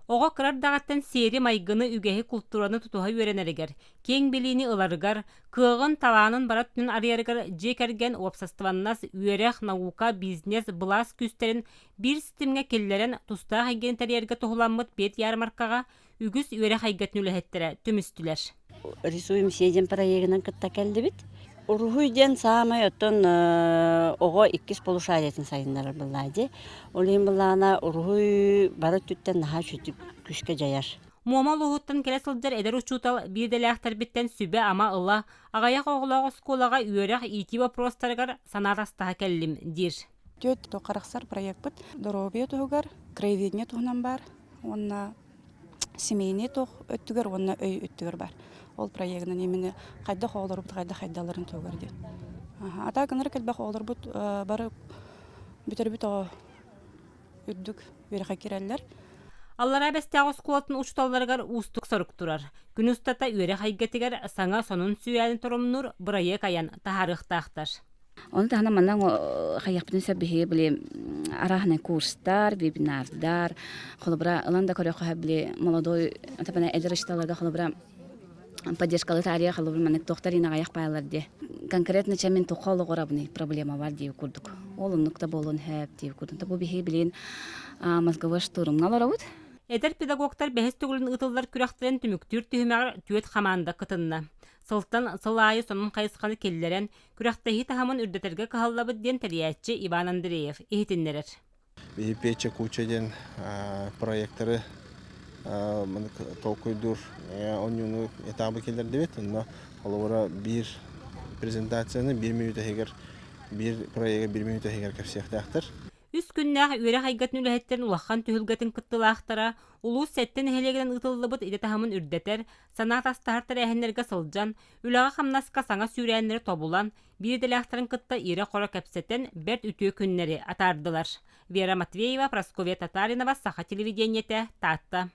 Оҕо кыра эрдэҕиттэн сиэри-майгыны, үгэһи, култуураны тутуһа үөрэнэригэр, киэҥ билиини ыларыгар, кыаҕын, талаанын бары өттүнэн арыйарыгар дьиэ кэргэн, уопсастыбаннас, үөрэх, наука, бизнес, былаас күүстэрин биир ситимҥэ киллэрэн, тустаах эйгэни тэрийэргэ туһуламмыт педярмаркаҕа үгүс үөрэх эйгэтин үлэһиттэрэ түмүстүлэр. Рисуем все диэн проегынан кытта кэллибит. Уруһуй диэн саамай оттон оҕо иккис полушариетын сайыннарар былаа дии. Ол иһин былаана уруһуй бары өттүттэн наһаа үчүгэй күүскэ дьайар. Муома улууһуттан кэлэ сылдьар эдэр учуутал биир идэлээхтэрбиттэн сүбэ-ама ыла, аҕыйах оҕолоох оскуолаҕа үөрэх, иитии боппуруостарыгар санаа атастаһа кэллим, диир. Түөрт харахсар проекпыт доруобуйа туһугар, краеведение туһунан баар уонна семейный туох өттүгэр уонна өй өттүгэр баар. Ол проегынан именно хайдах оҕолорбут хайдах хайдалларын туһугар диэн. А так ынырык элбэх оҕолорбут бары бүтэрбит оҕо үрдүк үөрэххэ киирэллэр. Аллараа Бэстээх оскуолатын учууталларыгар уустук сорук турар. Күн устата үөрэх эйгэтигэр саҥа сонун сүүрээн торумнуур бырайыак айан таһаарыахтаахтар. Ону таһынан манна хайыахпытын сөп биһиги били арааһынай курстар, вебинардар, холобура ылан да көрөххө били молодой тапана эдэр ычталарга холобура поддержкалы таарыйа холобур маннык туохтар инаҕайах баалар дии. Конкретно чем мин тухха олоҕорабыный проблема бар дии курдук. Ол оннук да буолуон сөп дии курдук. Бу биһиги билигин мозговой штурмҥа олоробут. Эдэр педагогтар бэһис төгүлүн ыытыллар күрэхтэрин түмүктүүр түһүмэҕэр түөрт хамаанда кытынна. Сылтан сыл аайы сонун хайысханы киллэрэн, күрэхтэһии таһымын үрдэтэргэ кыһаллабыт диэн тэрийээччи Иван Андреев иһитиннэрэр. Биһи Печа Куча диэн проекторы толкуйдуур оонньууну этабы киллэрдибит. Онно холобура биир презентацияны биир мүнүүтэ иһигэр биир проегы биир мүнүүтэ иһигэр кэпсиэхтээхтэр. Үс күннээх үөрэх эйгэтин үлэһиттэрин улахан түһүлгэтин кыттыылаахтара улуус сэттэ нэһилиэгинэн ыытыллыбыт идэ таһымын үрдэтэр, санаа атастаһар тэрээһиннэргэ сылдьан, үлэҕэ-хамнаска саҥа сүүрээннэри тобулан, биир идэлээхтэрин кытта ирэ-хоро кэпсэтэн бэрт үтүө күннэри атаардылар. Вера Матвеева, Прасковья Татаринова, Саха телевидениетэ, Таатта.